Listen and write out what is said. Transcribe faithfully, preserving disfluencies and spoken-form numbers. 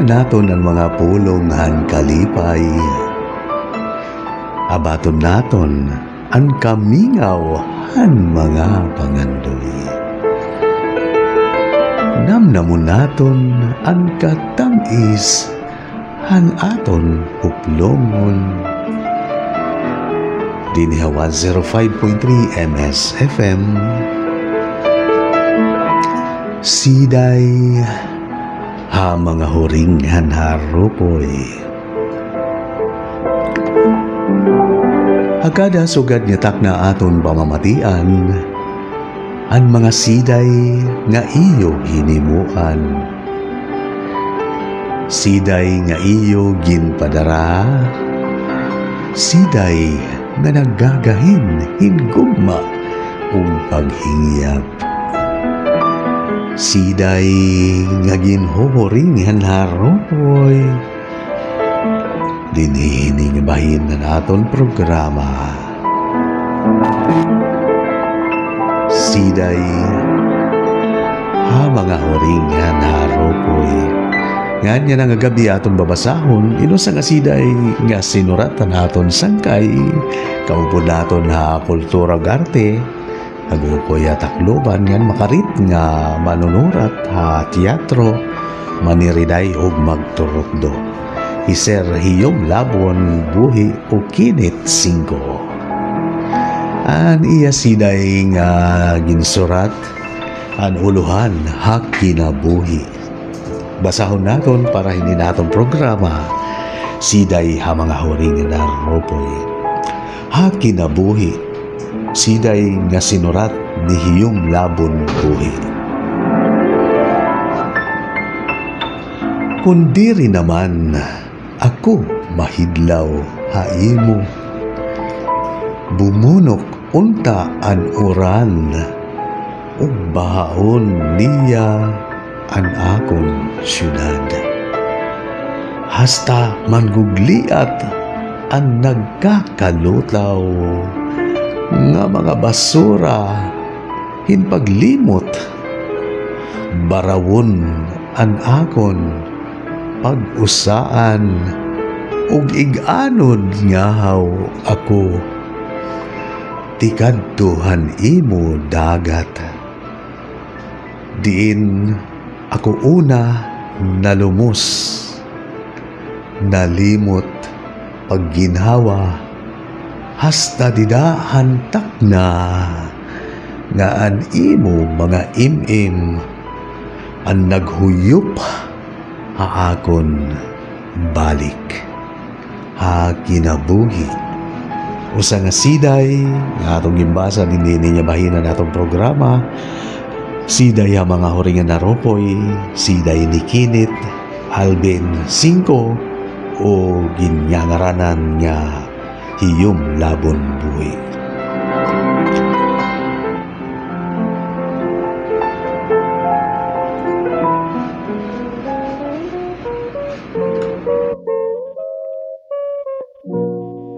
naton an mga pulong han kalipay. Abaton naton an kamingaw han mga pangandoy. Namnamon naton an katam-is han aton puplongon. Dinhi ha one zero five point three M S F M. Siday ha mga huring han haropoy. Ha kada sugad nga takna aton pamamatian, an mga siday nga iyo hinimoan. Siday nga iyo ginpadara, siday nga nagagahin hin gugma ug paghingyap. Siday nga ginhuhuring han haropoy. Dinhi hini nga bahin han aton programa. Siday ha mga huring han haropoy. Ngan yana nga gab-i aton babasahon, inusa nga siday nga sinurat han aton sangkay, kaupod naton ha kultura ug arte, Nag-uukoy ha Tacloban ngan makarit nga manunurat ha teatro, maniriday ug magturutdo. Hi Sir Hiyom Labon Buhi Ukinit Singko. An iya siday nga ginsurat, an ulohan ha kinabuhi. Basahon naton para hini naton programa, Siday ha mga huring nga narupoy. Ha kinabuhi, siday nga sinurat ni Hiyom Labon Buhi. Kon diri naman ako mahidlaw ha imo, bumunok unta an uran ug bahaon niya an akon syudad. Hasta manggugliat an nagkakalutaw nga mga basura hin paglimot. Barawon an akon pag-usaan ug ig-anod ngahaw ako tikadto han imo dagat, diin ako una nalumos, nalimot pagginhawa, hasta dida han takna nga an imo mga im-im an naghuyop ha akon balik ha kinabuhi. Usa nga siday nga aton ginbasa dinhi nga bahin han aton programa, Siday ha mga huring nga narupoy, siday ni Kinit Alvin Singko o ginngaranan nga Hiyom Labon Buhi.